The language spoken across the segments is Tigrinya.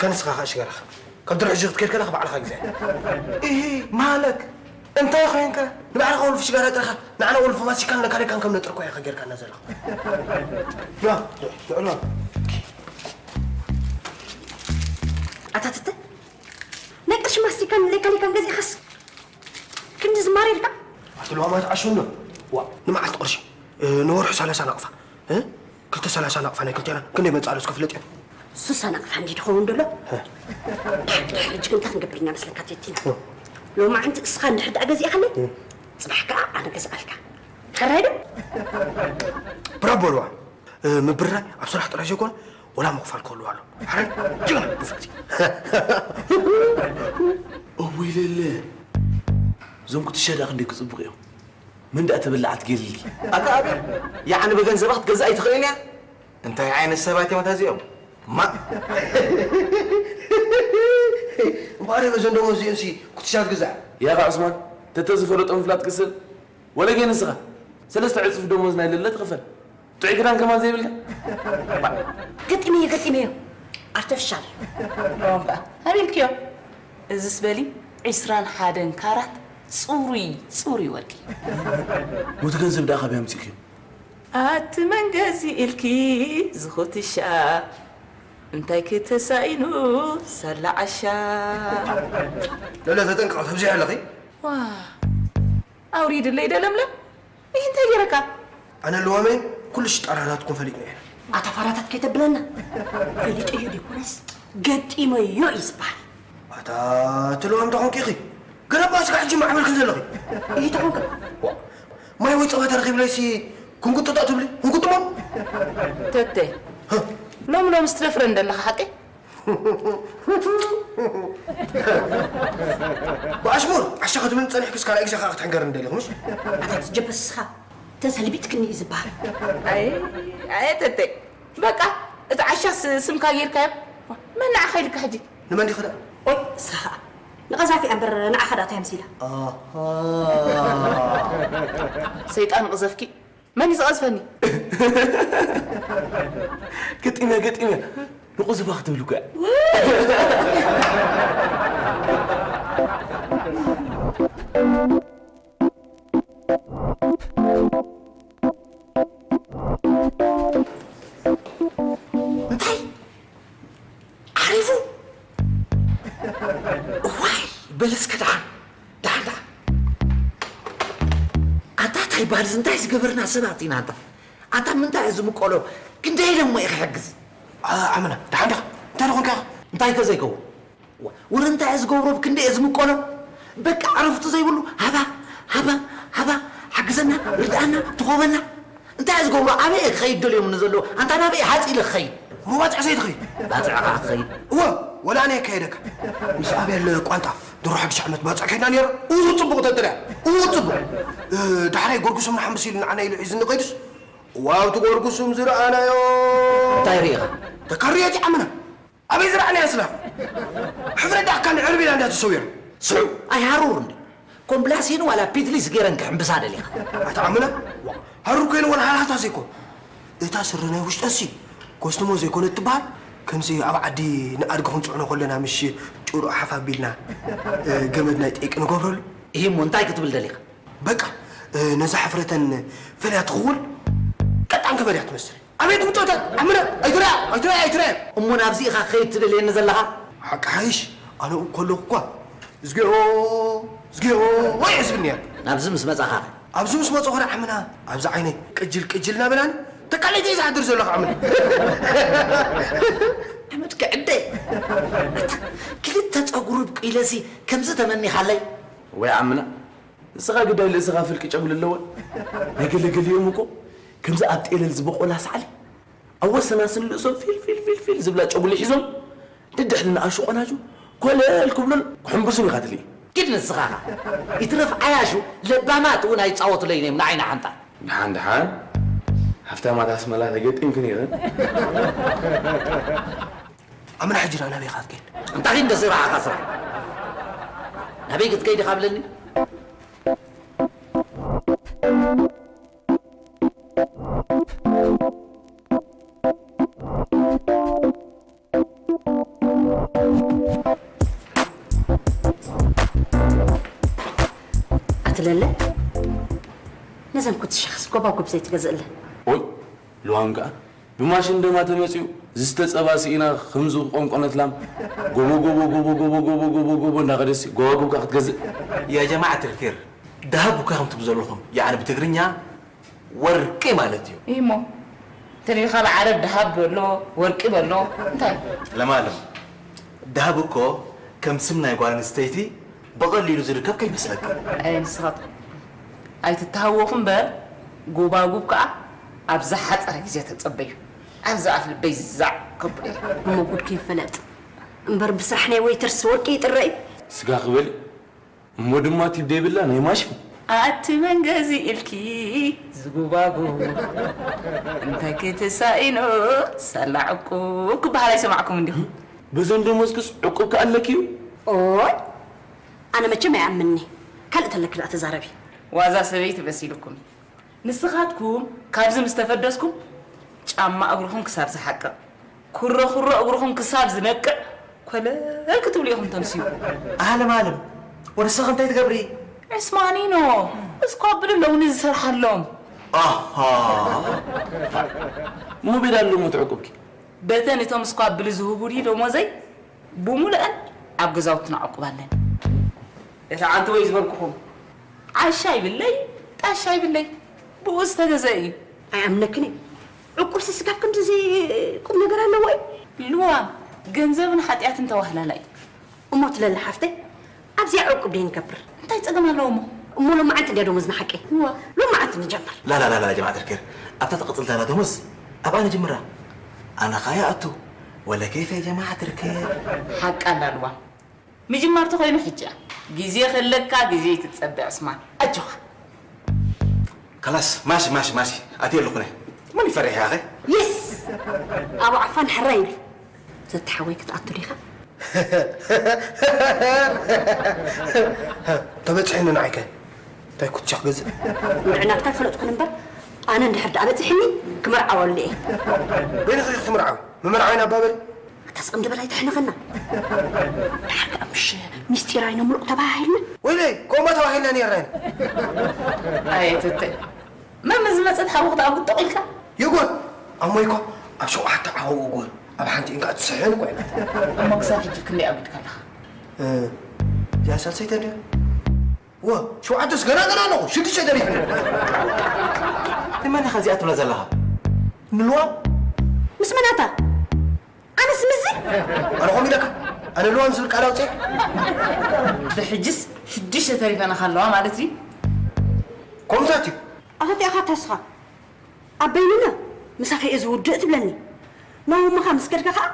ከንስኻ ኸኣ ሽገራኻ። ካብ ድሮ ሕጂ ክትከድ ከለኻ ባዕልኻ ግዜ። እሂ፣ ማለክ፣ እንታይ ኮይንካ? ንባዕልኻ ወልፊ ሽጋራ ጥርኻ፣ ንዓና ወልፊ ማሲካን ለካሊካን ከም ነጥርኮ ኢኻ ጌርካና ዘለኻ። ያ፣ ጥዕና። ኣታ ትተ፣ ናይ ቅርሺ ማስቲካን ለካሊካን ገዚእኻስ ክንዲ ዝማሬ ኢልካ? ኣቲ ለዋማት ዓሸውና። ዋ፣ ንመዓልቲ ቅርሺ፣ እ፣ ንወርሒ ሰላሳ ናቕፋ። እ? ክልተ ሰላሳ ናቕፋ ናይ ክልቴና ክንደይ መጻእሉ እስከ ፍለጥ እየ። ሱሳ ናቕፋ እንዲ ድኸውን ደሎ? እ። ድሓር፣ ድሓር ሕጂ ግን እንታይ ክንገብር ኢና መስለካ ቴቲና? እ። ሎማዓንቲ እስኻ እንድሕር ደኣ ገዚእኻለይ፣ እ። ጽባሕ ከኣ ኣነ ገዝኣልካ። ሕራይ ዶ? ብራቦ ኣልዋ። እ፣ ምብርራይ ኣብ ስራሕ ጥራይ ዘይኮነ፣ ወላ ምኽፋል ክህልዎ ኣሎ። ሕራይ፣ ጅግና፣ ብፍቕቲ። እውይ ለለ፣ እዞም ኩትሻ ደኣ ክንደይ ክጽብቑ እዮም። ምን ደኣ ተበላዓት ገሊ። ኣታ ኣቤል፣ ያዕኒ ብገንዘባ ክትገዝኣ ኣይትኽእልን እያ? እንታይ ዓይነት ሰባት እዮም እታ እዚኦም? ማ-፣ እምበኣር በዘን ደሞዝ እዚኦንሲ ኩትሻ ትግዛዕ? ያኻ ዑስማን፣ ተተዝፈለጦ ምፍላጥ ክስል። ወለጌ ንስኻ፣ ሰለስተ ዕጽፍ ደሞዝ ናይ ለለ ትኽፈል። ጥዑይ ክዳን ከማን ዘይብልካ? ገጢመዮ፣ ገጢመዮ። ኣርተፍሻል እዩ። እሞ እምበኣር፣ ኣበይ ኢልክዮ? እዝስ በሊ፣ ዒስራን ሓደን ካራት ጽሩይ፣ ጽሩይ ወርቂ። ሞቲ ገንዘብ ደኣ ካበይ ኣምጺእክዮ? ኣቲ መን ገዚእልኪ ዝኹትሻ? እንታይ ክተሳኢኑ ሳላ ዓሻ? ለለ ተጠንቀቕ፣ ተብዚሕ ኣለኺ። ዋ፣ ኣውሪድለይ ዶ ለምለም? ይህ እንታይ ገይረካ? ኣነ ልዋመይ ኩሉ ሽጣራታትኩም ፈሊጥና ኢና። ኣታ ፋራታት ከይተብለና። ፈሊጠዮ ደይኮነስ ገጢመዮ እዩ ዝበሃል። ኣታ እቲ ልዋም ተኾንኪ ኢኺ። ገና እባ ስጋዕ ሕጂ ማዕበልክን ዘለኺ። ይህ ተኾንካ? ዋ፣ ማይ ወይ ጸባ ተረኺብለይሲ ክንጉጥጣ ትብሊ? ክንጉጥሞ? ተተ፣ ሎሚ ሎምስ ትደፍረን ዘለኻ ሓቂ? ብኣሽሙር ዓሻ ክትብልን ጸኒሕክስ ካልኣይ ግዜ ከኣ ክትሕንገርኒ ደሊኺ ምሽ? ኣታ ትጀበስ እስኻ ተሰልቢጥክኒ እዩ ዝበሃል። ኣየ፣ ኣየ ተተ፣ በቃ እቲ ዓሻስ ስምካ ጌርካዮ። መን ንዓኻ ኢልካ ሕጂ? ንመን ዲኺ ደኣ? ኦይ፣ እስኻ ኸኣ ንቐዛፊ እያ እምበር ንዓኻ ደኣ እንታይ ኣምሲላ? ኣሃ። ሰይጣን ቅዘፍኪ። መን እዩ ዝቐዝፈኒ? ገጢመ፣ ገጢመ። ንቑዝፋ ክትብል እኮ እያ። እንታይ? ዓሪፉ? እዋይ፣ በለስከ ደሓን፣ ደሓን፣ ደሓን። ኣንታ እንታይ በሃልዚ እንታይ ዝገበርና ሰባት ኢና ኣንታ? ኣንታ ምንታይ እዩ ዝምቀሎ? ክንደይ ኢለ እሞ እየ ክሕግዝ? ኣ-፣ ኣመና፣ ደሓን ዲኻ? እንታይ ደኾንካ ኢኻ? እንታይ ተዘይከውን? ዋ፣ ወረ እንታይ እየ ዝገብሮ? ብክንደይ እየ ዝምቀሎ? በቃ ዕረፍቲ ዘይብሉ፣ ሃባ፣ ሃባ፣ ሃባ፣ ሓግዘና፣ ርድኣና፣ ተኾበና። እንታይ እየ ዝገብሮ? ኣበይ እየ ክኸይድ ደልዮምኒ ዘለዉ? ኣንታ ናበይ እየ ሃፂ ኢለ ክኸይድ? እሞ ባፅዕ ዘይትኸይድ? ባፅዕ ኸዓ ክኸይድ? እወ፣ ወላ ኣነ የካየደካ። ምስ ኣቤል ቋንጣፍ ድሮ ሓድሽ ዓመት ባፅዕ ከይድና ነይረ። እው ፅቡቕ ተጥርያ። እው ፅቡቕ። እ፣ ዳሕራይ ጎርጉሶም ንሓምስ ኢሉ ንዓና ኢሉ ሒዝኒ ከይዱስ፣ ዋው፣ እቲ ጎርጉሱም ዝረኣናዮ። እንታይ ርኢኻ? ተካርዮ እቲ ዓምና። ኣበይ ዝረኣናዮ ስላ? ሕብረ ዳካ ንዕርብ ኢላ እንዳ ተሰዊራ። ስዑ፣ ኣይሃሩር እንዲ። ኮምብላሲን ዋላ ፒትሊስ ገይረን ክሕምብሳ ደሊኻ? ኣታ ዓምና፣ ዋ፣ ሃሩር ኮይነ ዋላ ሃልሃልታ ዘይኮን። እታ ስረ ናይ ውሽጠንሲ ኮስትሞ ዘይኮነት ትበሃል፣ ከምዚ ኣብ ዓዲ ንኣድጊ ክንጽዕኖ ከለና ምሽ ጭሩቕ ሓፍ ኣቢልና፣ እ፣ ገመድ ናይ ጠይቂ ንገብረሉ። እሂ እሞ እንታይ ክትብል ደሊኻ? በቃ፣ እ፣ ነዛ ሕፍረተን ፈልያ ትኽውል ቀጣን ገበርያ ትመስል። ኣቤት ምጦታት! ኣምነ! ኣይትረያ! ኣይትረያ! ኣይትረያ! እሞ ናብዚ ኢኻ ክኸይድ ትደልየኒ ዘለኻ? ሓቂ ሓይሽ፣ ኣነ ከለኹ እኳ፣ "እዝግኦ! እዝግኦ!" ወይ ዕዝብኒ እያ። ናብዚ ምስ መጻኻ ኸ? ኣብዚ ምስ መጻኹ ኸ ኣምና፣ ኣብዚ ዓይነይ ቅጅል ቅጅል እናበላኒ፣ ተቃሊተ እዩ ዝሓድር ዘሎ ከኣ ኣምና። ሓመድ ክዕደ። ኣታ፣ ክልተ ጸጉሪ ብቂለሲ ከምዚ ተመኒኻለይ? ወይ ኣምና፣ ንስኻ ግዳይ ልእስኻ ፍልቂ ጨጉሊ ኣለወን። ናይ ገለገሊኦም እኮ ከምዚ ኣብ ጤለል ዝበቆላ ሳዕሊ ኣብ ወሰናስን ልእሶም ፊል ፊል ፊል ፊል ዝብላ ጨጉሊ ሒዞም ድድሕሪ ንኣሹ ቆናጁ ኮለል ክብሉን ክሕምብሱን ኢኻ ትርኢ። ኪድ ንስኻ ኸኣ። ይትረፍ ዓያሹ ለባማት እውን ኣይጻወቱለይን እዮም ንዓይ ንሓንጣ። ደሓን ደሓን ሃፍታማት ኣስመላ ተገጢምክን ኢኽን። ኣመና ሕጂ ደኣ ናበይ ኢኻ ትከይድ? እንታይ እንደ ስራሕኻ ስራሕ? ናበይ ክትከይድ ኢኻ ብለኒ? ኣትለለ ነዘን ኩትሻኽስ ጎባጉብ ዘይትገዝእለን? ኦይ፣ ልዋም ከኣ ብማሽን ደማ ተመጺኡ ዝስተ ጸባ ስኢና ከምዚ ክቆንቆነት ላም ጎቦ ጎቦ ጎቦ ጎቦ ጎቦ ጎቦ ጎቦ እንዳኸደሲ ጎባጉብ ከኣ ክትገዝእ? يا جماعة الخير، ደሃብ እኮ ከምትብሉ ዘለኹም፣ ያዕኒ ብትግርኛ ወርቂ ማለት እዩ። እሞ እንተ ካብ ዓረብ ደሃብ በሎ፣ ወርቂ በሎ፣ እንታይ? ለማለም፣ ደሃብ እኮ ከም ስም ናይ ጓል ኣንስተይቲ ብቐሊሉ ዝርከብ ከይመስለካ። ኣየ ንስኻትኩም ኣይትተሃወኹ እምበር፣ ጎባጉብ ከኣ ኣብ ዝሓጸረ ግዜ ተጸበዩ። ኣብዚ ኣፍ ልበይ ዛዕ ከብሎ እየ። እሞ ጉድ ከይፈለጥ እምበር፣ ብስራሕ ናይ ዌይተርስ ወርቂ ይጥረ እዩ። ስጋ ክበሊ እሞ ድማ ቲብ ደይብላ ናይ ማሽን። ኣቲ መን ገዚእልኪ ዝጉባጉብ፣ እንታይ ክትሳኢኖ ሳላ ዕቁብ ክበሃል ኣይሰማዕኩምን ዲኹም? በዘን ደሞዝክስ ዕቁብ ከ ኣለኪ እዩ? ኦይ፣ ኣነ መቸም ኣይኣምንኒ። ካልእ ተለኪ ደኣ ተዛረቢ። ዋዛ ሰበይቲ መሲልኩም። ንስኻትኩም ካብዚ ምስ ተፈደስኩም ጫማ እግርኹም ክሳብ ዝሓቅቕ፣ ኩሮ ኩሮ እግርኹም ክሳብ ዝነቅዕ ኮለል ክትብሉ ኢኹም ተምስዩ። ኣለም ኣለም፣ ወደ ንስኺ እንታይ ትገብሪ? ዕስማኒኖ፣ እስኳ ብሊ ሎውኒ ዝሰርሓሎም። ኣሃ። እሞ ቤት ኣለዎ ትዕቁብኪ? በተን እቶም እስኳ ብሊ ዝህቡኒ ደሞዘይ ብሙሉአን ኣብ ገዛውትና ዕቁብ ኣለኒ። ደሓን ትወይ ዝበልኩኹም። ዓሻ ይብለይ፣ ጣሻ ይብለይ። ብኡ ዝተገዘ እዩ። ኣይኣምነክን እየ። ዕቁብሲ ስጋብ ክንድዚ ቁም ነገር ኣለዎ እዩ? ልዋም፣ ገንዘብን ሓጢኣትን ተዋህላላይ። እሞ ትለሊ ሓፍተይ፣ ኣብዚኣ ዕቁብ ደይ ንገብር? እንታይ ጸገም ኣለዎ እሞ? እሞ ሎማዓንቲ እንድያ ደሞዝና ሓቀይ? እዋ። ሎማዓንቲ ንጀምር። ላላላላ ጀማዓት ርክር፣ ኣብታ ትቕጽል ዘላ ደሞዝ ኣብኣ ንጅምራ። ኣነ ኸኣ ይኣቱ። ወለ ከይፈ ጀማዓት ርክር። ሓቃ ኣላ ልዋም። ምጅማር ተኾይኑ ሕጂ እያ። ግዜ ከለካ ግዜ ይትጸበ ዕስማን። ኣጆኻ። ከላስ ማሺ ማሺ ማሺ ኣትየ ኣለኹ። ናይ መን ይፈርሕ ኢኻ? የስ! ኣብ ዓፋን ሕራይ ኢሉ። ዘተሓወይ ክትኣቱ ዲኻ? ተበጽሒኒ ንዓይከ እንታይ ኩትቻ ክገዝእ? ንዕናትካ ኣይፈለጥኩን እምበር፣ ኣነ እንድሕር ደኣ በጺሕኒ ክምርዓወሉ እየ። በይንኺ ክትምርዓዊ? መመርዓዊና ኣባበል? ኣታ ስቕ እንድበል ኣይተሕንኸና። ድሓር ከኣ ምሽ ሚስጢር ኣይነምልቑ ተባሂልና። ወይለይ፣ ከምኡ ተባሂልና ነይርና ኢና። ኣየትተ፣ መም ዝመጸት ሓዊ ክትኣጉድ ጠቒልካ? ይጎን፣ ኣሞይ እኮ ኣብ ሸውዓተ ዓወው ጎን፣ ኣብ ሓንቲ እንካ እትስሕን እኮ ኢና። እሞ ክሳብ ሕጂ ክንደይ ኣጉድካ ኣለኻ? እ፣ እዚኣ ሳልሰይቲ እንድያ? ወ፣ ሸውዓተስ ገና ገና ኣለኹ፣ ሽዱሽተ ተሪፉ። ንመን ኢኻ እዚኣ ትብላ ዘለኻ? ንልዋም? ምስ መናታ? ኣነስ ምስዚ? ኣነ ኸም ኢለካ፣ ኣነ ልዋም ዝብል ቃል ኣውፅኤ? ብሕጅስ ሽዱሽተ ተሪፈናኻ ኣለዋ ማለት እዩ? ከምታት እዩ። ኣኸቲኣኻ ተስኻ። ኣብ በይንና ምሳኺ እየ ዝውድእ ትብለኒ። ናብ እምኻ ምስ ከድካ ኸዓ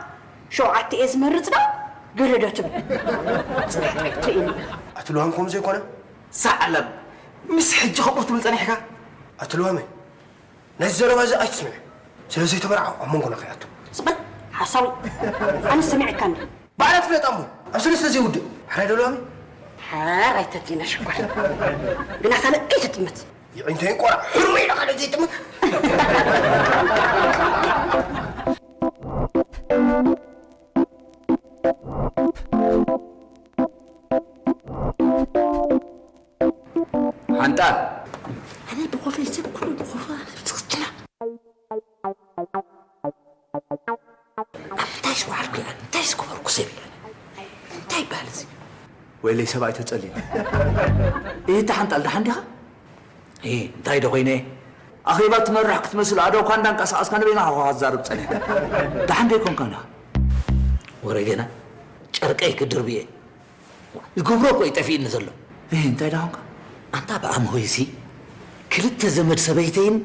ሸውዓተ እየ ዝመርጽ ዶ ገለ ዶ ትብል? ጽናሕ ጥራይ ትርእየኒ ኢኻ። ኣቲ ልዋም ከምኡ ዘይኮነ? ሰዓለም፣ ምስ ሕጂ ከምኡ ትብል ጸኒሕካ? ኣቲ ልዋመይ፣ ነዚ ዘረባ እዚ ኣይትስምዒ። ስለ ዘይተመርዓኹ ኣብ መንጎና ከይኣቱ። ስቕ በል ሓሳዊ። ኣነ ሰሚዐካ እንዲ። ባዕላ ትፍለጥ ኣሞ። ኣብ ሰለስተ ዘይውድእ። ሕራይ ዶ ልዋመይ? ሕራይ ተቲነ ሽኮር። ግና ካልእ ከይትጥምት። ይዒንተይን ቆራ ሕርመይ ኢለ ካልእ ዘይጥምት። ሓንጣል። ኣነ ብኾፈይ ሰብ ኩሉ ብኾፈ ኣነ ዝኽችላ። ኣብ ምንታይ ዝወዓልኩ እየ? እንታይ ዝገበርኩ ሰብ እየ? እንታይ ይበሃል እዚ? ወይለይ ሰብኣይ ተጸሊሉ። እህ፣ እታ ሓንጣል ደሓን ዲኻ? እህ፣ እንታይ ዶ ኮይነ? ኣኼባ ትመርሕ ክትመስል ኣእዳውካ እንዳንቀሳቐስካ ንበይንኻ እኳ ክትዛረብ ጸኒሕካ። ደሓን ዶ ኣይኮንካን ኢኻ? ወረ ገና ጨርቀይ ክድርብ እየ። ዝገብሮ እኮ እዩ ጠፊእኒ ዘሎ። እህ፣ እንታይ ደኣ ኾንካ? ኣንታ ብኣምሆይሲ ክልተ ዘመድ ሰበይተይን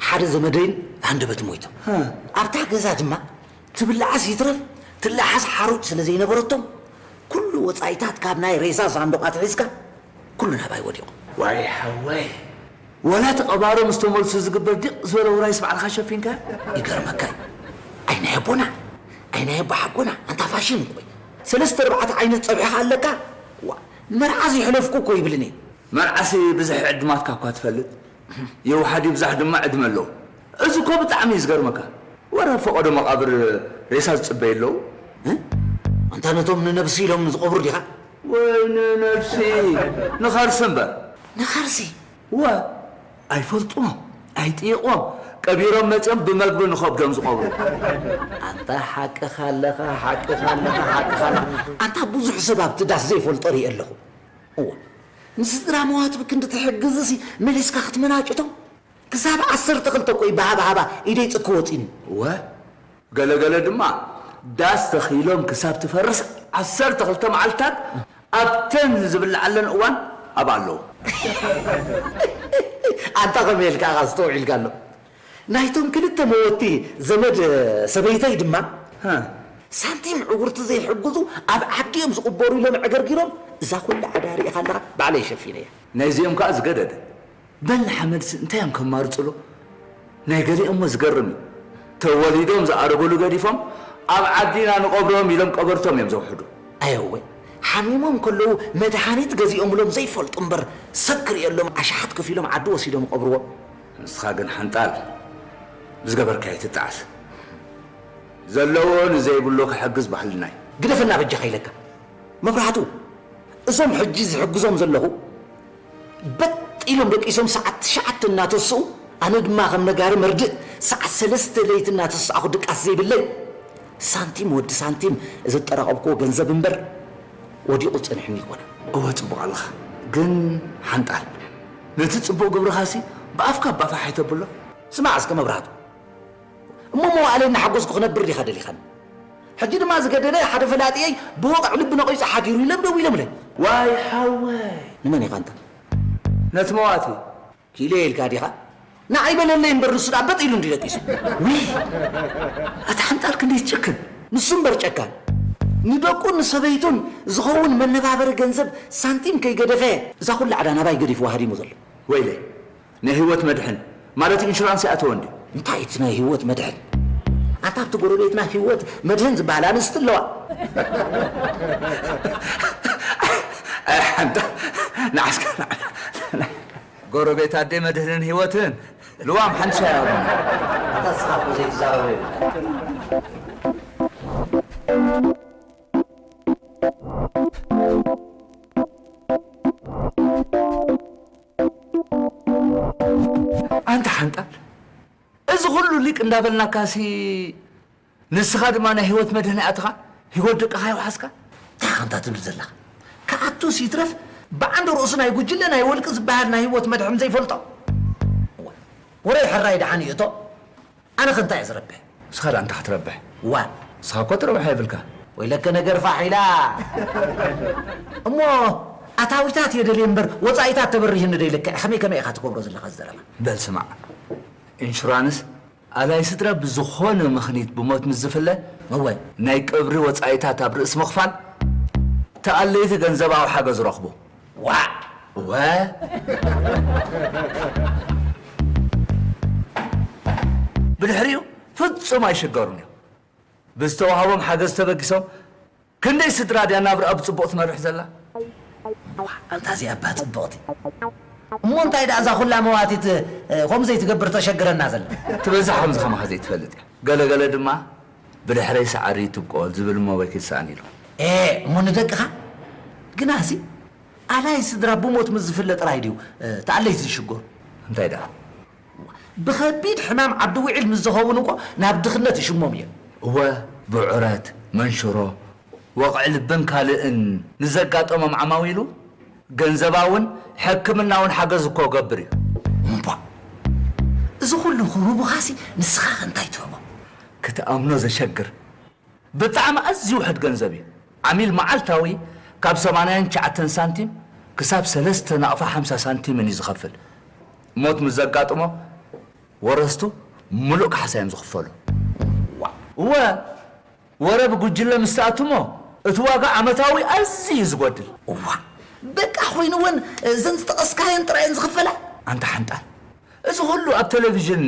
ሓደ ዘመደይን ሃንደበት ሞይቶም። ሃ። ኣብታ ገዛ ድማ ትብላዓስ ይትረፍ ትለሓስ ሓሩጭ ስለ ዘይነበረቶም፣ ኩሉ ወጻኢታት ካብ ናይ ሬሳ ሳንዱቕ ኣትሒዝካ ኩሉ ናባይ ወዲቑ። ዋይ ሓወይ። ወላ እቲ ቀባሮ ምስ ተመልሱ ዝግበር ዲቕ ዝበለ ውራይስ ባዕልኻ ሸፊንካ? ይገርመካ እዩ። ኣይ ናይ ኣቦና፣ ኣይ ናይ ኣቦ ሓጎና፣ ኣንታ ፋሽን እኮ እዩ። ሰለስተ ኣርባዕተ ዓይነት ጸብሒኻ ኣለካ? ዋ፣ መርዓ ዘይሕለፍኩ እኮ ይብልን እየ። መርዓሲ ብዝሒ ዕድማትካ እኳ ትፈልጥ። ይውሓድ ይብዛሕ ድማ ዕድመ ኣለዎ። እዚ እኮ ብጣዕሚ እዩ ዝገርመካ። ወረ ኣብ ፈቐዶ መቓብር ሬሳ ዝጽበዩ ኣለዉ። እ? ኣንታ ነቶም ንነብሲ ኢሎም ዝቐብሩ ዲኻ? ወይ ንነብሲ፣ ንኸርሲ እምበር። ንኸርሲ? እወ፣ ኣይፈልጥዎም፣ ኣይጥይቕዎም፣ ቀቢሮም መጺኦም ብመግቢ ንኸብዶም ዝቐብሩ። ኣንታ ሓቅኻ ኣለኻ፣ ሓቅኻ ኣለኻ፣ ሓቅኻ ኣለኻ። ኣንታ ብዙሕ ሰብ ኣብቲ ዳስ ዘይፈልጦ ሪኤ ኣለኹ። እወ፣ ንስድራ መዋትብ ክንዲ ትሕግዝሲ መሊስካ ክትመናጭቶም? ክሳብ ዓሰርተ ክልተ እኮ እዩ ብሃባሃባ ኢደይ ጽኪ ወጺኒ። እወ፣ ገለገለ ድማ ዳስ ተኺሎም ክሳብ ትፈርስ ዓሰርተ ክልተ መዓልትታት ኣብተን ዝብልዓለን እዋን ኣብኣ ኣለዉ። ኣንታ ከመይ ኢልካ ኢኻ ኣስተውዒልካሎም? ናይቶም ክልተ መወቲ ዘመድ ሰበይተይ ድማ ሃ። ሳንቲም ዕውርቲ ዘይሕግዙ ኣብ ዓዲ እዮም ዝቕበሩ ኢሎም ዕገርጊሮም እዛ ኩላ ዕዳ ሪኢኻ ኣለኻ ባዕለይ ሸፊነያ። ናይዚኦም ከኣ ዝገደደ። በል ሓመድሲ እንታይ እዮም ከማርጽሉ? ናይ ገሊኦሞ ዝገርም እዩ። ተወሊዶም ዝኣረገሉ ገዲፎም ኣብ ዓዲና ንቐብሮም ኢሎም ቀበርቶም እዮም ዘውሕዱ። ኣየወ፣ ሓሚሞም ከለዉ መድሃኒት ገዚኦምሎም ዘይፈልጡ እምበር ሰብ ክርእየሎም ኣሽሓት ከፊሎም ዓዲ ወሲዶም ይቐብርዎም። ንስኻ ግን ሓንጣል ብዝገበርካዮ ኣይትጠዓስ። ዘለዎ ንዘይብሉ ክሕግዝ ባህልና እዩ። ግደፈና በጃኻ ኢለካ። መብራህቱ፣ እዞም ሕጂ ዝሕግዞም ዘለኹ በጥ ኢሎም ደቂሶም ሰዓት ትሽዓተ እናተስኡ፣ ኣነ ድማ ከም ነጋሪ መርድእ ሰዓት ሰለስተ ለይቲ እናተሳእኹ ድቃስ ዘይብለይ፣ ሳንቲም ወዲ ሳንቲም ዘጠራቐብክዎ ገንዘብ እምበር፣ ወዲቑ ጸኒሑኒ ይኮነ። እወ፣ ጽቡቕ ኣለኻ። ግን ሓንጣል፣ ነቲ ጽቡቕ ግብርኻሲ ብኣፍካ ኣባፋሕ ኣይተብሎ። ስማዕ እስከ መብራህቱ፣ እሞ መዋእለይ እናሓጎስኩ ክነብር ዲኻ ደሊኻኒ? ሕጂ ድማ ዝገደደ ሓደ ፈላጥየይ ብወቕዕ ልቢ ነቒጹ ሓዲሩ ኢሎም ደው ኢሎምለይ። ዋይ ሓወይ! ንመን ኢኻ ኣንታ? ነቲ መዋቲ። ኪሎ ኢልካ ዲኻ? ንዓይ በለለይ እምበር ንሱ ደኣ በጥ ኢሉ እንዲ ደቂሱ። ውይ! ኣታ ሓንጣል ክንደይ ትጨክን? ንሱ እምበር ጨካን። ንደቁን ንሰበይቱን ዝኸውን መነባበሪ ገንዘብ ሳንቲም ከይገደፈ እዛ ኩላ ዕዳ ናባይ ገዲፍዋ ሃዲሙ ዘሎ። ወይለይ! ናይ ህይወት መድሕን ማለት ኢንሹራንስ ይኣተወ እንድዩ። እንታይ እቲ ናይ ህይወት መድሕን? ኣታ ኣብቲ ጎረቤትና ህይወት መድሕን ዝበሃል ኣንስቲ ኣለዋ። ኣይ ሓንጣል፣ ንዓስካ ንዓ-፣ ጎረቤት ኣደይ መድህንን ህይወትን ልዋም ሓንቲ ሻይ ኣቕርቡኒ። ኣታ ንስኻ እኮ ዘይትዛረቦ የብልካ። ኣንታ ሓንጣል፣ እዚ ኩሉ ሊቅ እንዳበልናካሲ ንስኻ ድማ ናይ ህይወት መድህን ኣትኻ፣ ህይወት ደቅኻ ይውሓስካ። እንታይ ኢኻ ከምታ ትብል ዘለኻ? ክኣቱስ ይትረፍ ብዓንዲ ርእሱ ናይ ጉጅለ ናይ ወልቂ ዝበሃል ናይ ህይወት መድሕን ዘይፈልጦ? ወ-፣ ወረይ ሕራይ ደሓን እዩ እቶ። ኣነ ከ እንታይ እየ ዝረብሕ? ንስኻ ደኣ እንታይ ክትረብሕ? ዋ። ንስኻ እኮ ትረብሖ የብልካ። ወይለከ ነገር ፋሕ ኢላ። እሞ ኣታዊታት እየ ደልየ እምበር ወጻኢታት ተበሪህኒ ደይልክዕ ከመይ ከመይ ኢኻ ትገብሮ ዘለኻ ዝዘረባ? በል ስማዕ። ኢንሹራንስ ኣላይ ስድራ ብዝኾነ ምኽኒት ብሞት ምስ ዝፍለ፣ እወ። ናይ ቀብሪ ወጻኢታት ኣብ ርእሲ ምኽፋል፣ ተኣለይቲ ገንዘባዊ ሓገዝ ረኽቡ። ዋእ! እወ። ብድሕሪኡ ፍጹም ኣይሽገሩን እዮም። ብዝተዋህቦም ሓገዝ ተበጊሶም ክንደይ ስድራ ድያ ናብርኣ ብጽቡቕ ትመርሕ ዘላ? ዋእ፣ ኣንታ እዚኣ እባ ጽብቕቲ። እሞ እንታይ ደኣ እዛ ኹላ መዋቲት፣ እ፣ ከምኡ ዘይትገብር ተሸግረና ዘላ? ትበዝሕ ከምዚ ከማኻ ዘይትፈልጥ እያ። ገለ ገለ ድማ ብድሕረይ ሳዕሪ ትብቆል ዝብል እሞ ወይ ክትሰኣን ኢሉ። ኤ፣ እሞ ንደቅኻ? ግናሲ፣ ኣላይ ስድራ ብሞት ምስ ዝፍለ ጥራይ ድዩ፣ እ፣ ተኣለይቲ ዝሽገሩ? እንታይ ደኣ? ብኸቢድ ሕማም ዓዲ ውዒል ምስ ዝኸውን እኮ ናብ ድኽነት ይሽሞም እዮም። እወ፣ ብዑረት፣ መንሽሮ፣ ወቕዒ ልብን ካልእን ንዘጋጠሞም ዓማዊሉ ገንዘባውን ሕክምናውን ሓገዝ እኮ ገብር እዩ። እምቧ፣ እዚ ኩሉ ክህቡኻሲ ንስኻ ከ እንታይ ትህቦ? ክትኣምኖ ዘሸግር ብጣዕሚ ኣዝዩ ውሑድ ገንዘብ እዩ። ዓሚል መዓልታዊ ካብ ሰማንያን ትሽዓተን ሳንቲም ክሳብ ሰለስተ ናቕፋ ሓምሳ ሳንቲምን እዩ ዝኸፍል። ሞት ምስ ዘጋጥሞ ወረስቱ ምሉእ ካሕሳ እዮም ዝኽፈሉ። እወ፣ ወረ ብጉጅለ ምስ ትኣቱ እሞ እቲ ዋጋ ዓመታዊ ኣዝዩ እዩ ዝጎድል። እዋ፣ በቃ ኮይኑ እውን እዘን ዝጠቐስካየን ጥራየን ዝኽፈላ? ኣንታ ሓንጣል፣ እዚ ኩሉ ኣብ ቴሌቪዥን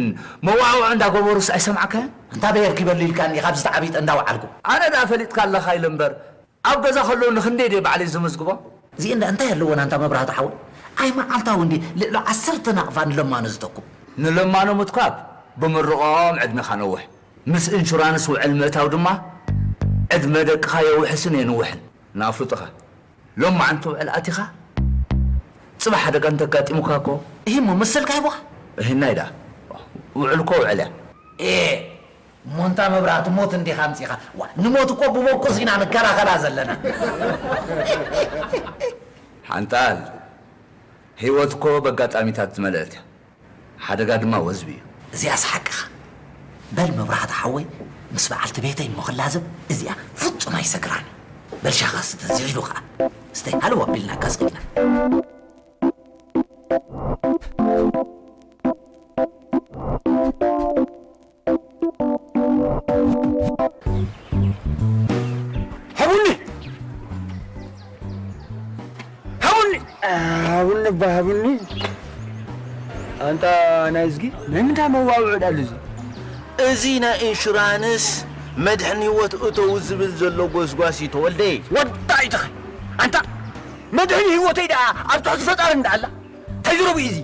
መዋዕውዒ እንዳገበሩስ ኣይሰማዕካዮን? እንታ በየር ኪበሉ ኢልካኒ ካብዚ ተዓቢጠ እንዳወዓልኩ። ኣነ ደኣ ፈሊጥካ ኣለኻ ኢለ እምበር፣ ኣብ ገዛ ከለዉ ንኽንደይ ድየ ባዕለይ ዝምዝግቦም? እዚኤን ደኣ እንታይ ኣለወን ኣንታ መብራህቱ ሓወይ? ኣይ መዓልታዊ እንዲ ልዕሊ ዓሰርተ ናቕፋ ንለማኖ ዝተኩ። ንለማኖ ምትኳብ ብምርቖም ዕድሜኻ ነውሕ። ምስ ኢንሹራንስ ውዕል ምእታው ድማ ዕድመ ደቅኻ የውሕስን የንውሕን። ንኣፍልጦኻ። ሎማዓንቲ ውዕል ኣቲኻ፣ ጽባሕ ሓደጋ እንተጋጢሙካ እኮ። እሂ እሞ መሰልካ ሂቦኻ? እሂናይ ደኣ። ውዕል እኮ ውዕል እያ። ኤ፣ እሞ እንታ መብራህቲ ሞት እንዲኻ ኣምጺኻ? ዋ፣ ንሞት እኮ ብመኩስ ኢና ንከላኸላ ዘለና። ሓንጣል፣ ህይወት እኮ በጋጣሚታት ዝመልአት እያ። ሓደጋ ድማ ወዝቢ እዩ። እዚኣስ ሓቅኻ። በል መብራህቲ ሓወይ፣ ምስ በዓልቲ ቤተይ እሞ ክላዘብ እዚኣ ፍጹም ኣይሰግራን። በል ሻኻ ስተ ዝሕሉ ኸዓ። ስተይ ሃለዋ ኣቢልና ካስቂልና። ሃቡኒ! ሃቡኒ! ሃቡኒ እባ ሃቡኒ። ኣንታ ናይ እዝጊ፣ ናይ ምንታይ መዋውዒ ደኣሉ እዚ? እዚ ናይ ኢንሹራንስ መድሕን ህይወት እተው ዝብል ዘሎ ጎስጓስ እዩ ተወልደ። ወዳ ኣይትኸ! ኣንታ መድሕን ህይወተይ ደኣ ኣብ ትሕቲ ፈጣሪ እንዳ ኣላ? እንታይ ዝረቡ እዩ እዚ?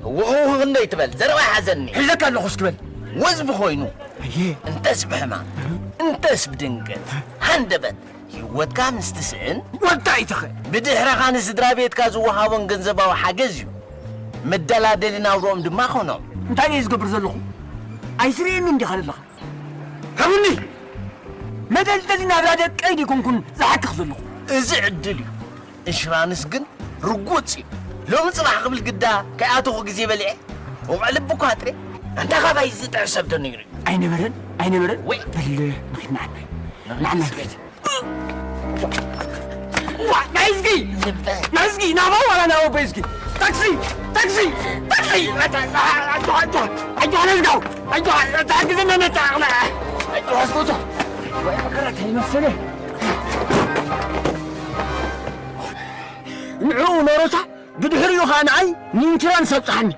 ህውኽውኽ ክንደይ ትበል? ዘረባ ይሓዘኒ። ሒዘካ ኣለኹ እስኪ በል። ወዝቢ ኮይኑ። ኣየ። እንተስ ብሕማም፣ እንተስ ብድንገት፣ ሃንደበት፣ ህይወትካ ምስ ትስእን፣ ወዳ ኣይትኸ። ብድሕረኻ ንስድራ ቤትካ ዝወሃቦን ገንዘባዊ ሓገዝ እዩ። መደላደሊ ናብርኦም ድማ ኮኖም። እንታይ እየ ዝገብር ዘለኹ? ኣይትርእየኒ እንዲኻ ዘለኻ? ሃቡኒ! መደልደሊ ናብራ ደቀይ ዲኮንኩን ዝሓክኽ ዘለኹ? እዚ ዕድል እዩ። ኢንሹራንስ ግን ርጉጽ እዩ። ሎሚ ጽባሕ ክብል ግዳ ከይኣተኹ ግዜ በሊዐ። ውቕዕ ልቢ እኳ ኣጥረ። ኣንታ ካባይ ዝጥዕስ ሰብ ተነግሩ። ኣይነበረን፣ ኣይነበረን። ወይ። በል፣ ንኺድ ንዓናይ። ንዓናይ ንኺድ። ዋ፣ ናይዝጊ! ናይዝጊ! ናባው ዋላ ናባው በይዝጊ! ታክሲ! ታክሲ! ታክሲ! ኣጆ፣ ኣጆ፣ ኣጆ፣ ኣጆ፣ let's go! ኣጆ፣ ታክሲ ነመጣ! ኣጆ፣ ኣስቁቶ! ወይ መከራ ከይመሰለ። ንዕኡ ኖሮታ፣ ብድሕሪኡ ኸኣ ንዓይ ንኢንሹራንስ ኣብጽሓኒ።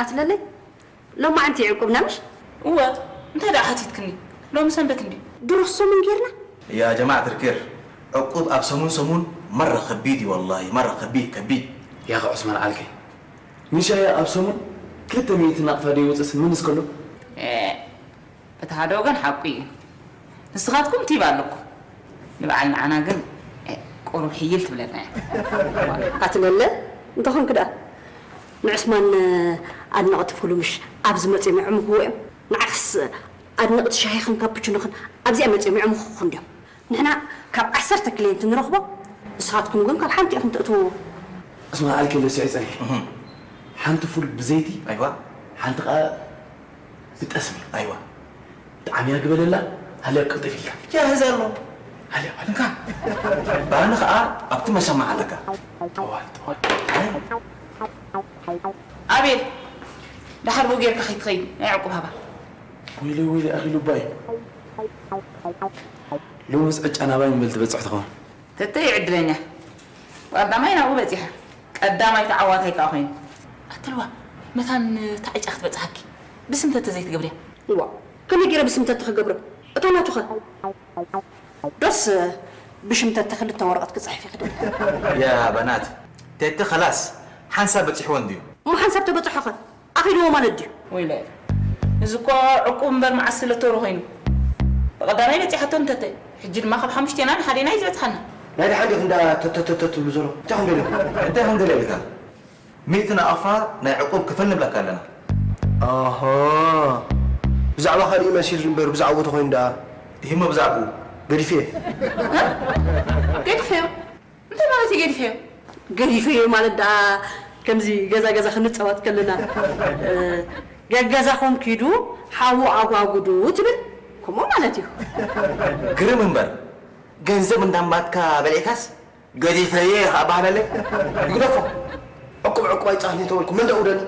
ኣትለለይ፣ ሎማዓንቲ ዕቁብና ምሽ? እወ፣ እንታይ ደኣ ሓቲትክኒ? ሎሚ ሰንበት እንድዩ። ድሮ ሰሙን ጌርና? يا جماعة الخير، ዕቁብ ኣብ ሰሙን ሰሙን መረ ከቢድ እዩ ወላሂ፣ መረ ከቢድ፣ ከቢድ። ያኸ ዑስማን ዓልከይ፣ ንሻሂ ኣብ ሰሙን ክልተ ሚእቲ ናቕፋ ደይወፅእስ ምንስ ከሎ? ኤ፣ በቲ ሓደ ወገን ሓቁ እዩ። ንስኻትኩም ቲብ ኣለኩም። ንበዓል ንዓና ግን፣ ኤ፣ ቁሩብ ሕይል ትብለና እያ። ኣትለለ፣ እንተኾንክ ደኣ ንዕስማን ኣድነቕቲ ፉሉ ምሽ ኣብዚ መጺኦም የዕምኽዎ እዮም። ንዓኽስ ኣድነቕቲ ሻሂኽን ካፑችኖኽን ኣብዚኣ መጺኦም የዕምኹኹ እንድዮም። ንሕና ካብ ዓሰርተ ክልየንት ንረኽቦ፣ ንስኻትኩም ግን ካብ ሓንቲ ኢኹም ትእትውዎ። እስማ ኣልኬሎ ስዒ ጸኒሑ። እህ። ሓንቲ ፉል ብዘይቲ፣ ኣይዋ። ሓንቲ ኸኣ ብጠስሚ። ኣይዋ። ጣዕሚ ያግበለላ፣ ሃልያ ቅልጥፍ ኢልካ። ጃህዝ ኣሎ። ሃልያ፣ ሃልያ። እንካ። ባኒ ኸኣ ኣብቲ መሸማዕ ኣለካ። ጠዋል፣ ጠዋል። ኣቤል፣ ደሓር ብኡ ጌርካ ከይትኸይድ፣ ናይ ዕቁብ ሃባ። ወይለይ፣ ወይለይ፣ ኣኺ ሉባይ። ሎምስ ዕጫ ናባይ ምብል ትበጽሕ ትኸውን። ተተይ ዕድለኛ። ቀዳማይ ናብኡ በጺሐ። ቀዳማይ ተዓዋታይ ከኣ ኮይኑ። ኣትልዋ፣ መታን እታ ዕጫ ክትበጽሓኪ። ብስም ተተ ዘይትገብርያ። እዋ፣ ከመይ ገይረ ብስም ተተ ክገብሮ? እታ ናቱኸ? ዶስ ብሽም ተተ ክልተ ወረቐት ክጽሕፍ ይኽእል? يا بنات، ተተ خلاص ሓንሳብ በጺሕዎ እንድዩ። እሞ ሓንሳብ ተበጽሖኸ? ኣኺልዎ ማለት ድዩ? ወይለ፣ እዚ እኮ ዕቁብ እምበር መዓስ ስለ ተሩ ኮይኑ። ብቐዳማይ በጺሓቶ እንተተ፣ ሕጂ ድማ ካብ ሓሙሽቴና ንሓዴና እዩ ዝበጽሓና። ናይ ደሓን ዲኹም እንዳ ተተተተ ትብሉ ዘሎ? እንታይ ኹም ደሊኹም? እንታይ ኹም ደልያ ኢልካ? ሚእቲ ናቕፋ ናይ ዕቁብ ክፈል ንብለካ ኣለና። ኣሃ። ብዛዕባ ካልእ መሲሉ እምበር ብዛዕባ ተኾይኑ ደኣ። ይህሞ ብዛዕባኡ። ገዲፈዮ። ገዲፈዮ? እንታይ ማለት እዩ ገዲፈዮ? ገዲፈዮ ማለት ደኣ ከምዚ ገዛ ገዛ ክንጻወት ከለና፣ እ፣ ገገዛኹም ኪዱ ሓዉ ኣጓጉዱ ትብል፣ ከምኡ ማለት እዩ። ግርም እምበር፣ ገንዘብ እንዳማትካ በሊዕካስ ገዲፈዮ ኢኻ በሃለለይ። ይግደፎ። ዕቁብ ዕቁብ ኣይጻወትን ተበልኩ፣ መን ደኣ ውደኒ?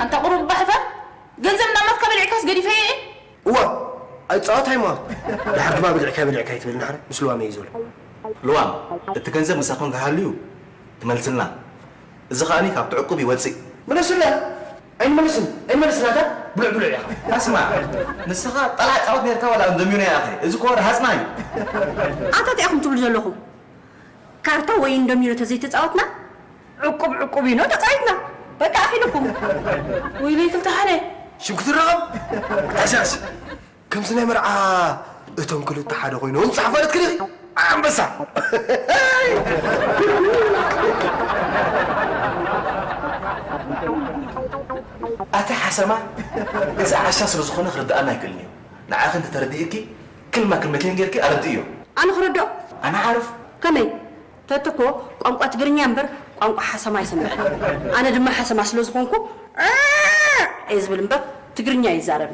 ኣንታ ቁሩብ ባሕፈር፣ ገንዘብ እንዳማትካ በሊዕካስ ገዲፈዮ እየ? እዋ፣ ኣይጻወት ሃይማኖት። ድሓር ድማ በሊዕካ በሊዕካ ኣይትበል፣ ድሓር ምስ ልዋመይ እዩ ዝብል። ልዋም፣ እቲ ገንዘብ ምሳኹም እንተሃልዩ ትመልስልና። እዚ ኸኣኒ ካብቲ ዕቁብ ይወጽእ። ምለሱለ። ኣይንመልስን፣ ኣይንመልስን ኣታ ብሉዕ ብሉዕ ኢኻ። ኣስማዕ፣ ንስኻ ጠላዕ ጻወት ኔርካ ዋላ እንዶሚኖ ኢኻ። እዚ እኮ ረሃጽና እዩ። ኣታ እንታይ ኢኹም ትብሉ ዘለኹም? ካርታ ወይ እንዶሚኖ ተዘይተጻወትና፣ ዕቁብ ዕቁብ ኢኖ ተጻዊትና። በቃ ኣኺልኩም። ወይለይ ክልተ ሓደ። ሽም ክትረኸብ? ኣታሻሽ። ከምዚ ናይ መርዓ እቶም ክልተ ሓደ ኮይኖም ጻሕ ማለት ክልኺ ኣንበሳ። ኣቲ ሓሰማ፣ እዚ ዓሻ ስለ ዝኾነ ክርድኣና ኣይክእልን እዩ። ንዓኺ እንተተረዲእኪ፣ ክልማ ክልመቴን ጌርኪ ኣረድእዮ። ኣነ ክረድኦ? ኣነ ዓርፍ። ከመይ? ተትኮ ቋንቋ ትግርኛ እምበር ቋንቋ ሓሰማ ኣይሰምዕን። ኣነ ድማ ሓሰማ ስለ ዝኾንኩ፣ እ፣ እየ ዝብል እምበር ትግርኛ ይዛረብ።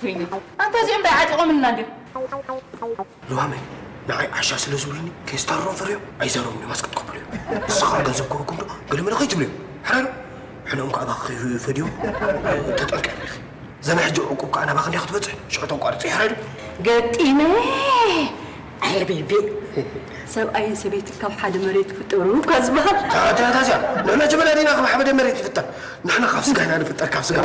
ወይኔ፣ ኣንታ እዚኦም ዶ ዓጢቖምልና እንድዮም? ልዋመይ፣ ንዓይ ዓሻ ስለ ዝብሉኒ፣ ከየስታርሮም ፈርዮም ኣይዛረቡን እዮም፣ ኣስቀጥ ከብሉ እዮም። ንስኻ ገንዘብ ክህበኩም ዶ ገለመለ ከይትብሉ እዮም። ሓራይ ዶ? ሕነኦም ከኣ ኣባኺ ከይፈድዮም፣ ተጠንቀቂ ኢኺ። ዘና ሕጂ ዕቁብ ከኣ ናባኺ እንድያ ክትበጽሕ፣ ሽዑ ተቋርጺ፣ ሓራይ ዶ? ገጢመ! ኣየ ቤቢ! ሰብኣይን ሰበይትን ካብ ሓደ መሬት ይፍጠሩ እኳ ዝበሃል። ታ-፣ ታ-፣ ታዚያ፣ ንሕና ጀበና ዲና ካብ ሓደ መሬት ንፍጠር? ንሕና ካብ ስጋ ኢና ንፍጠር፣ ካብ ስጋ።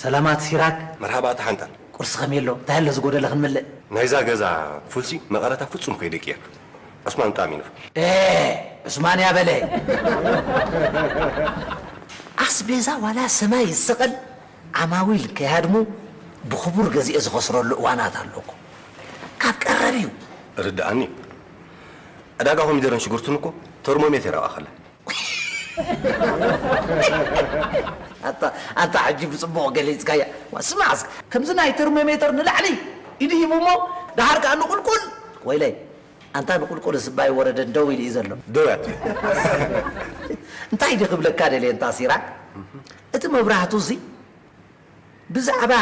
ሰላማት ሲራክ። መርሃባ ኣታ ሓንጣል። ቁርሲ ከመይ ኣሎ? እንታይ ኣሎ ዝጎደለ ክንምልእ? ናይዛ ገዛ ፉልሲ መቐረታ ፍጹም ከይደቅየካ። ዑስማን ብጣዕሚ ይንፉ። ኤ፣ ዑስማን ያበለ። ኣስቤዛ ዋላ ሰማይ ይሰቐል፣ ዓማዊል ከይሃድሙ ብኽቡር ገዚኤ ዝኸስረሉ እዋናት ኣሎ እኮ። ካብ ቀረብ እዩ። ርድኣኒ። ዕዳጋ ኮሚደረን ሽጉርትን እኮ ተርሞሜተር ኣብኣ ከላ። ኣታ ኣታ ሕጂ ብጽቡቕ ገሊጽካያ። ዋ፣ ስማዕ እስከ፣ ከምዚ ናይ ተርሞሜተር ንላዕሊ ኢዱ ሂቡ እሞ፣ ደሓር ከኣ ንቁልቁል። ወይለይ፣ ኣንታ ንቁልቁል ስባይ ወረደን ደው ኢሉ እዩ ዘሎ። ደው ያት። እንታይ ድዩ ክብለካ ደልየ እንታ ሲራክ? እቲ መብራህቱ እዚ ብዛዕባ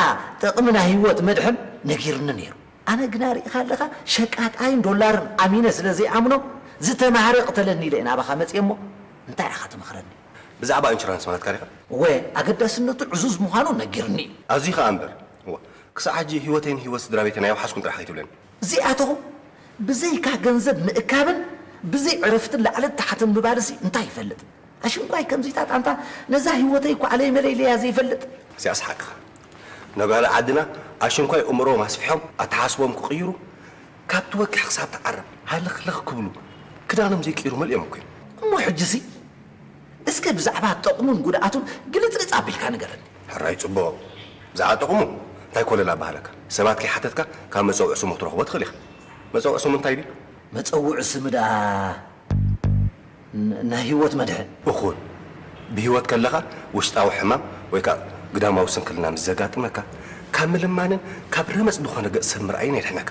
ጥቕሚ ናይ ህይወት መድሕን ነጊሩኒ ነይሩ። ኣነ ግና ርኢኻ ኣለኻ፣ ሸቃጣይን ዶላርን ኣሚነ ስለ ዘይኣምኖ፣ ዝተማህረ ይቕተለኒ ኢለ ናባኻ መጽየ እሞ፣ እንታይ ኢኻ ትመኽረኒ? ብዛዕባ ኢንሹራንስ ማለትካ ዲኻ? እወ፣ ኣገዳስነቱ ዕዙዝ ምዃኑ ነጊሩኒ እዩ። ኣዝዩ ኸኣ እምበር። እዋ፣ ክሳዕ ሕጂ ህይወተይን ህይወት ስድራ ቤተይን ኣየውሓስኩን ጥራሕ ከይትብለኒ። እዚኣተኹም ብዘይካ ገንዘብ ምእካብን ብዘይ ዕረፍትን ላዕልን ታሕትን ምባልሲ እንታይ ይፈልጥ? ኣሽንኳይ ከምዚታት ኣንታ ነዛ ህይወተይ እኳ ኣለይ መለይለያ ዘይፈልጥ። እዚኣስ ሓቅኻ። ነጋዶ ዓድና ኣሽንኳይ እምሮኦም ኣስፊሖም ኣተሓስቦም ክቕይሩ ካብ ትወቅሕ ክሳብ ትዓርብ ሃለኽለኽ ክብሉ ክዳኖም ዘይቅይሩ መሊኦም እኮ እዮም። እሞ ሕጂሲ እስከ ብዛዕባ ጥቕሙን ጉድኣቱን ግልጽልጽ ኣቢልካ ንገረኒ። ሕራይ ጽቡቕ። ብዛዕባ ጥቕሙ እንታይ ኮለል ኣበሃለካ? ሰባት ከይሓተትካ ካብ መጸውዒ ስሙ ክትረኽቦ ትኽእል ኢኻ። መጸውዒ ስሙ እንታይ ድዩ? መጸውዒ ስሚ ደኣ ን- ናይ ህይወት መድሕን። እኹል። ብህይወት ከለኻ ውሽጣዊ ሕማም ወይ ከኣ ግዳማዊ ስንክልና ምስ ዘጋጥመካ ካብ ምልማንን ካብ ረመጽ ዝኾነ ገጽ ሰብ ምርኣይን የድሕነካ።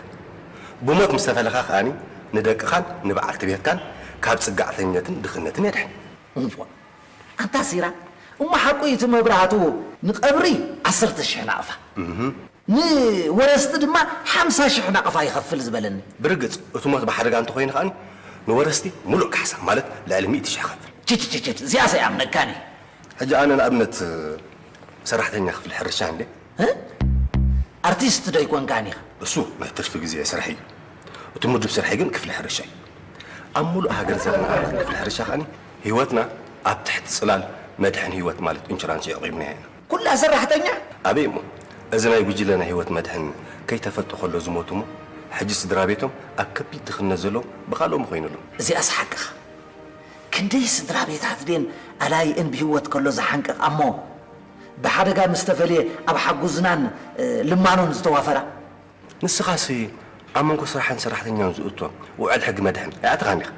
ብሞት ምስ ተፈለኻ ከኣ ንደቅኻን ንበዓልቲ ቤትካን ካብ ጽጋዕተኛነትን ድኽነትን የድሕን። እንኳ ኣንታ ሲራ እሞ ሓቁ እዩ እቲ መብራህቱ ንቐብሪ ዓሰርተ ሽሕ ናቕፋ ንወረስቲ ድማ ሓምሳ ሽሕ ናቕፋ ይኸፍል ዝበለኒ። ብርግጽ እቲ ሞት ብሓደጋ እንተኾይኑ ከኣ ንወረስቲ ሙሉእ ካሕሳ ማለት ልዕሊ ሚእቲ ሽሕ ይኸፍል። ችችችችች እዚኣስ ኣይኣምነካን እየ። ሕጂ ኣነ ንኣብነት ሰራሕተኛ ክፍሊ ሕርሻ እንዴ? እ? ኣርቲስት ዶ ኣይኮንካን ኢኻ? እሱ ናይ ትርፊ ግዜ ስራሕ እዩ። እቲ ምዱብ ስርሐይ ግን ክፍሊ ሕርሻ እዩ። ኣብ ሙሉእ ሃገር ዘለና ኣባላት ክፍሊ ሕርሻ ከኣ ህይወትና ኣብ ትሕቲ ጽላል መድሕን ህይወት ማለት ኢንሹራንስ የዕቒብናዮ ኢና። ኩላ ሰራሕተኛ? ኣበይ እሞ እዚ ናይ ጉጅለ ናይ ህይወት መድሕን ከይተፈልጠ ከሎ ዝሞቱ እሞ ሕጂ ስድራ ቤቶም ኣብ ከቢድ ድኽነት ዘለዉ ብኻልኦም ኮይኑሎም። እዚኣስ ሓቅኻ። ክንደይ ስድራ ቤታት ድየን ኣላይእን ብህይወት ከሎ ዝሓንቅቕ ኣሞ ብሓደጋ ምስ ተፈልየ ኣብ ሓጉዝናን ልማኖን ዝተዋፈራ? ንስኻሲ ኣብ መንጎ ስራሕን ሰራሕተኛን ዝእቶ ውዕል ሕጊ መድሕን ኣይኣተኻን ዲኻ?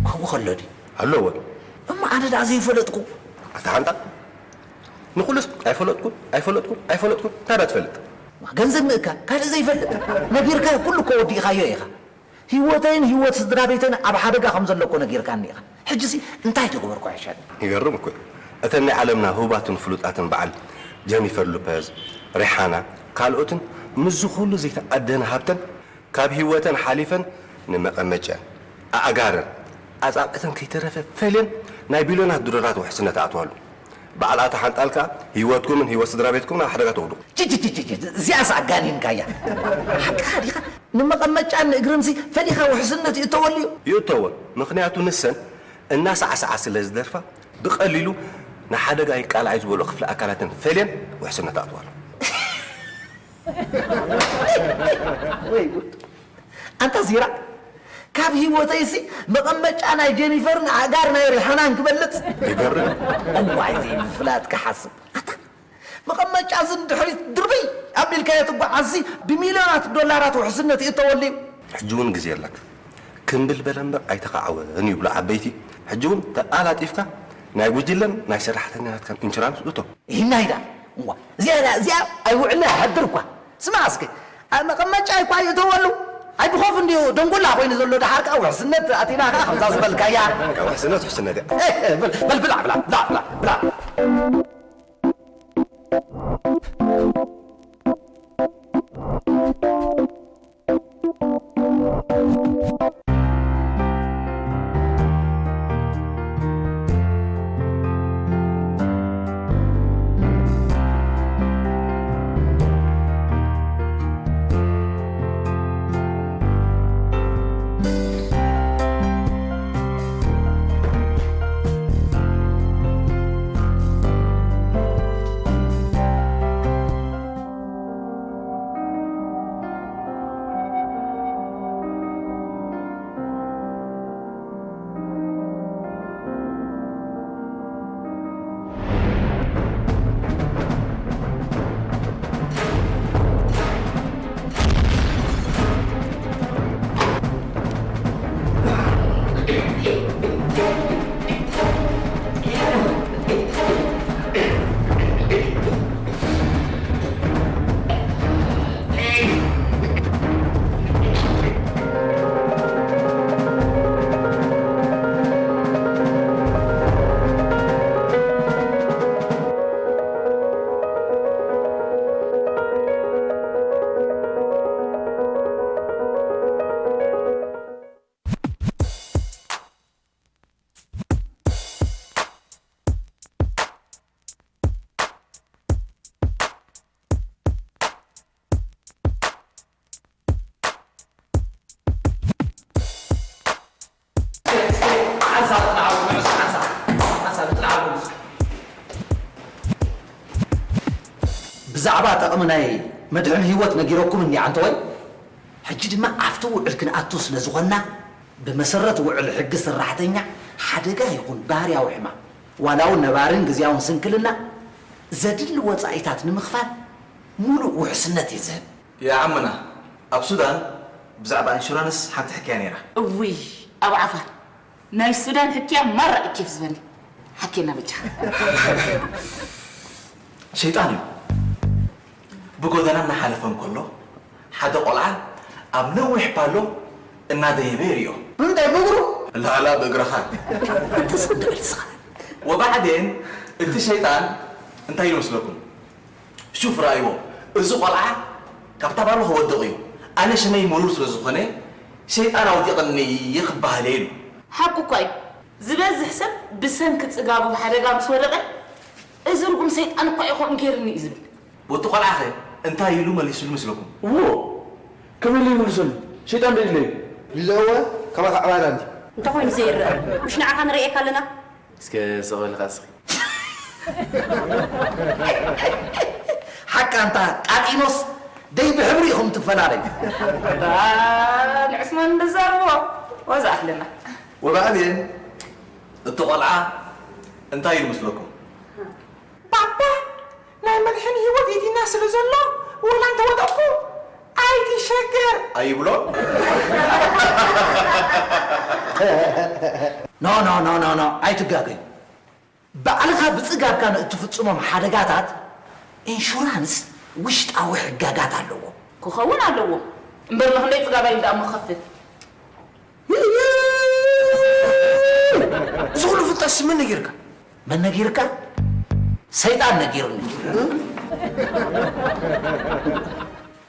ከምኡ ከሎ ድዩ? ኣለዎ። እሞ ኣነ ደኣ ዘይፈለጥኩ። ኣታ ሓንጣል ንኹሉስ ኣይፈለጥኩን ኣይፈለጥኩን ኣይፈለጥኩን እንታይ ደኣ ትፈልጥ? ገንዘብ ምእካል ካልእ ዘይፈልጥ ነጊርካ ኩሉ እኮ ወዲእኻዮ ኢኻ። ህይወተይን ህይወት ስድራ ቤተይን ኣብ ሓደጋ ከም ዘሎ እኮ ነጊርካኒ ኢኻ። ሕጂሲ እንታይ ተገበርኩ ይሕሸኒ? ይገርም እኮ እዩ። እተን ናይ ዓለምና ህቡባትን ፍሉጣትን በዓል ጀኒፈር ሉፐዝ፣ ሪሓና፣ ካልኦትን ምስዚ ኩሉ ዘይተኣደነ ሃብተን ካብ ህይወተን ሓሊፈን ንመቐመጭአን፣ ኣእጋረን፣ ኣጻብዕተን ከይተረፈ ፈልየን ናይ ቢልዮናት ዶላራት ውሕስነት ኣእትዋሉ። በዓል ኣታ ሓንጣል ከኣ ህይወትኩምን ህይወት ስድራ ቤትኩምን ኣብ ሓደጋ ተውድቑ። ችችችችች እዚኣስ ኣጋኒንካያ። ሓቅኻ ዲኻ? ንመቐመጫን ንእግርንሲ ፈሊኻ ውሕስነት ይእተወሉ እዩ። ይእተወን። ምኽንያቱ ንሰን እናሳዕስዓ ስለ ዝደርፋ ብቐሊሉ ንሓደጋ ይቃላዕ እዩ ዝበልኦ ክፍሊ ኣካላተን ፈልየን ውሕስነት ኣእትዋሉ። ወይ ጉድ። ኣንታ ሲራክ ካብ ህይወተይሲ መቐመጫ ናይ ጀኒፈርን ኣእጋር ናይ ሪሓናን ክበልጽ። ይገርም። እዋይ ዘይምፍላጥ ክሓስብ ኣታ መቐመጫ እዚ ንድሕሪት ድርብይ ኣቢልካዮ ትጓዓዝሲ ብሚልዮናት ዶላራት ውሕስነት ይእተወሉ እዩ። ሕጂ እውን ግዜ ኣለካ። ክምብል በለ እምበር ኣይተኻዕወን ይብሉ ዓበይቲ። ሕጂ እውን ተቓላጢፍካ ናይ ጉጅለን ናይ ሰራሕተኛታትካን ኢንሹራንስ እቶ። ይህናይ ደኣ እዋ እዚኣ ደኣ እዚኣ ኣይውዕልና ይሓድር እኳ። ስማዕ እስከ ኣብ መቐመጫ ኣይኳ ይእተወሉ ኣይብኾፍ እንዲዩ ደንጎላ ኮይኑ ዘሎ ደሓር ከዓ ውሕስነት ኣቲና ከዓ ከምዛ ዝበልካያ። ካብ ውሕስነት ውሕስነት እያ። በል በል ብላ ብላ ብላ ብላ ብላ። ብዛዕባ ጠቕሚ ናይ መድሕን ህይወት ነጊረኩም እንዲ ኣንተወይ? ሕጂ ድማ ኣብቲ ውዕል ክንኣቱ ስለ ዝኾንና፣ ብመሰረት ውዕል ሕጊ ሰራሕተኛ ሓደጋ ይኹን ባህርያዊ ሕማም፣ ዋላ እውን ነባርን ግዝያውን ስንክልና ዘድሊ ወጻኢታት ንምኽፋል ሙሉእ ውሕስነት እዩ ዝህብ። የዓምና፣ ኣብ ሱዳን ብዛዕባ ኢንሹራንስ ሓንቲ ሕክያ ነይራ። እውይ፣ ኣብ ዓፋር ናይ ሱዳን ሕክያ ማራ እዩ ኬፍ ዝበኒ። ሓክየና በጃኻ። ሸይጣን እዩ። ብጎደና እናሓለፈ እንከሎ፣ ሓደ ቆልዓ ኣብ ነዊሕ ፓሎ እናደየበ ይርእዮ። ብምንታይ፣ ብእግሩ? ላላ፣ ብእግርኻ። ተስቕ እንድበል ስኻ። ወባዕዴን እቲ ሸይጣን እንታይ ኢሉ መስለኩም? ሹፍ፣ ረኣይዎ። እዚ ቆልዓ ካብታ ባሎ ክወድቕ እዩ። ኣነ ሽመይ ምሩር ስለ ዝኾነ፣ ሸይጣን ኣውዲቕኒ ክበሃል እየ ኢሉ። ሓቁ እኳ እዩ። ዝበዝሕ ሰብ ብሰንኪ ጽጋቡ ብሓደጋ ምስ ወደቐ፣ "እዚ ርጉም ሰይጣን እኳ እዩ ከምኡ ገይርኒ" እዩ ዝብል። ወዲ ቆልዓኸ እንታይ ኢሉ መሊሱሉ መስለኩም? እዎ፣ ከመይ ኢሉ ይምልሰሉ? ሸይጣን ዶ የድለዩ? ለወ፣ ከማኻ ዕባዳ እንዲ። እንተኾይኑ ዘይረአ፣ ምሽ ንዓኻ ንርእየካ ኣለና። እስከ ስቕ በል ኸዓ እስኺ። ሓቃ እንታ ቃጢኖስ ደይ ብሕብሪ ኢኹም ትፈላለዩ። ኣታ ንዕስማን እንደዛርቦ ዋዛ ኣኽለና። ወባዕዴን እቲ ቆልዓ እንታይ ኢሉ መስለኩም? ባባ ናይ መድሕን ህይወት ኢድና ስለ ዘሎ ወላ እንተወደቕኩ ኣይትሸገር ኣይብሎ። ኖ፣ ኖ፣ ኖ፣ ኖ፣ ኖ፣ ኣይትጋገዩ። ባዕልኻ ብጽጋብካ ንእትፍጽሞም ሓደጋታት ኢንሹራንስ ውሽጣዊ ሕጋጋት ኣለዎ። ክኸውን ኣለዎ። እምበር ንኽንደይ ጽጋባይ እንዳ እሞ ክኸፍል? እዚ ኩሉ ፍልጠትስ መን ነጊርካ? መን ነጊርካ? ሰይጣን ነጊሩኒ።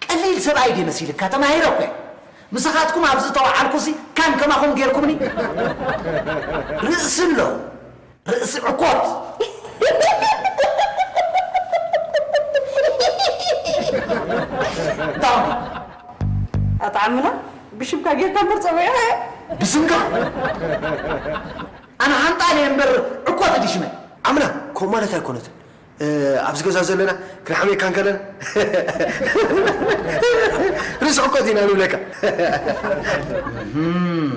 ቀሊል ሰብኣይ ድየ መሲልካ? ተማሂረ እኮ እየ። ምሳኻትኩም ኣብዚ ዝተወዓልኩሲ ካን ከማኹም ጌርኩምኒ። ርእሲ ኣሎ፣ ርእሲ ዕኮት። ዳውን። ኣታ ዓምና፣ ብሽምካ ጌርካ እምበር ጸዊዕኻ እየ። ብስምካ? ኣነ ሓንጣል እየ እምበር ዕኮት ድዩ ሽመይ? ዓምና፣ ከምኡ ማለት ኣይኮነትን። እ፣ ኣብዚ ገዛ ዘለና ክንሓምየካ እንከለና፣ ርእሲ ዕኮት ኢና ንብለካ። እህም።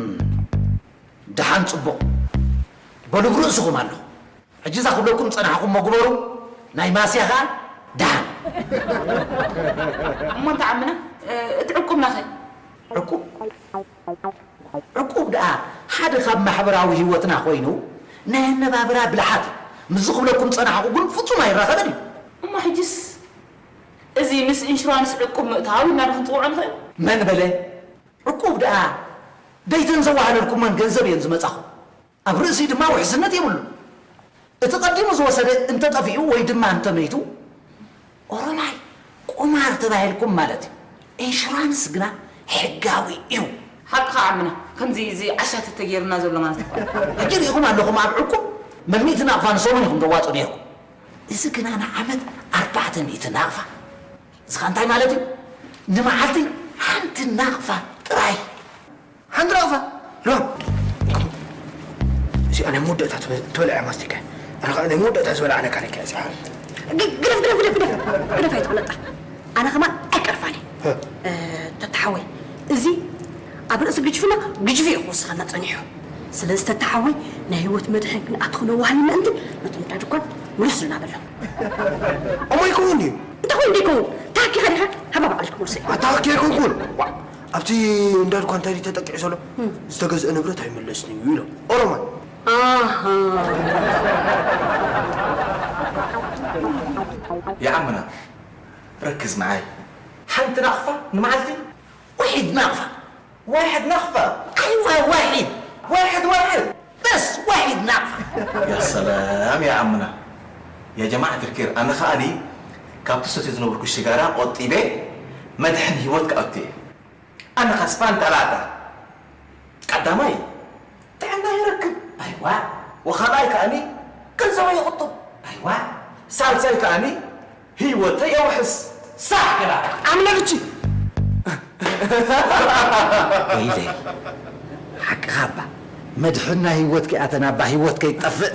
ደሓን፣ ጽቡቕ። በሉ፣ ብርእስኹም ኣለኹ። ሕጂ እዛ ክብለኩም ጸናሕኩሞ ግበሩ፣ ናይ ማስያ ኸኣ ደሓን። እሞ እንተ ዓምና፣ እ፣ እቲ ዕቁብናኸ? ዕቁብ? ዕቁብ ደኣ ሓደ ካብ ማሕበራዊ ህይወትና ኮይኑ፣ ናይ ኣነባብራ ብልሓት እዩ። ምስዚ ክብለኩም ጸናሕኩ ግን ፍጹም ኣይራኸብን እዩ። እሞ ሕጅስ እዚ ምስ ኢንሹራንስ ዕቁብ ምእታው ኢልና ዶ ክንጽውዖ ንኽእል? መን በለ? ዕቁብ ደኣ ደይተን ዘዋህለልኩመን ገንዘብ እየን ዝመጻኹ። ኣብ ርእሲ ድማ ውሕስነት የብሉን። እቲ ቀዲሙ ዝወሰደ እንተጠፊኡ ወይ ድማ እንተመይቱ፣ ኦሮማይ ቁማር ተባሂልኩም ማለት እዩ። ኢንሹራንስ ግና ሕጋዊ እዩ። ሓቅኻ ዓምና፣ ከምዚ እዚ ዓሻ ተተጌርና ዘሎ ማለት እኮ። ሕጂ ርኢኹም ኣለኹም ኣብ ዕቁብ መን ሚእቲ ናቕፋ ንሰሙን ኢኹም ተዋጽኡ ነይርኩም። እዚ ግና ንዓመት ኣርባዕተ ሚእቲ ናቕፋ። እዚ ኸኣ እንታይ ማለት እዩ? ንመዓልቲ ሓንቲ ናቕፋ ጥራይ። ሓንቲ ናቕፋ? ሎ። እዚኣ ናይ መወዳእታ ትበ-፣ ትበልዐ ማስቲካ። ኣነ ኸኣ ናይ መወዳእታ ዝበልዓ ነካ ነካ እዚኣ። ግ-፣ ግደፍ፣ ግደፍ፣ ግደፍ፣ ግደፍ። ግደፍ ኣይትቕለጣ። ኣነ ኸማን ኣይቀርፋን እየ። ሀ። እ፣ ተተሓወይ፣ እዚ ኣብ ርእሲ ግጅፍና ግጅፊ እዩ ክወስኸና ጸኒሑ። ስለዚ ተተሓወይ፣ ናይ ህይወት መድሕን ክንኣቱ ክነዋህል ምእንቲ ነቶም እንዳ ድኳን ምለሱልና በሎም። እሞ ይከውን ድዩ? እንታይ ኮይኑ ደይከውን? ታኪኻ ዲኻ? ሃባ ባዕልኩም ወርሰይ። ኣታኪ ኣይኮንኩን። ዋ፣ ኣብቲ እንዳ ድኳን እንታይ ድዩ ተጠቂዑ ዘሎ? ዝተገዝአ ንብረት ኣይምለስን እዩ ኢሎም። ኦሮማይ። ኣሃ። يا عمنا، ركز معاي. ሓንቲ ናቕፋ ንመዓልቲ? واحد نقفة. واحد نقفة. أيوة، واحد. واحد واحد. بس واحد نقفة. يا سلام يا عمنا. يا جماعة الخير، ኣነ ከኣኒ ካብቲ ሰትዮ ዝነበርኩ ሽጋራ ቆጢበ መድሕን ህይወት ክኣቱ እየ። ኣነ ኸስፋን ጣላታ ቀዳማይ ጥዕና ይረክብ። ኣይዋ። ወኻልኣይ ከኣኒ ገንዘበይ ይቕጥብ። ኣይዋ። ሳልሳይ ከኣኒ ህይወተይ የውሕስ። ሳሕ ግዳ። ኣምለልቺ። ወይለይ ሓቅኻ እባ መድሕን ናይ ህይወት ከይኣተና እባ ህይወት ከይጠፍእ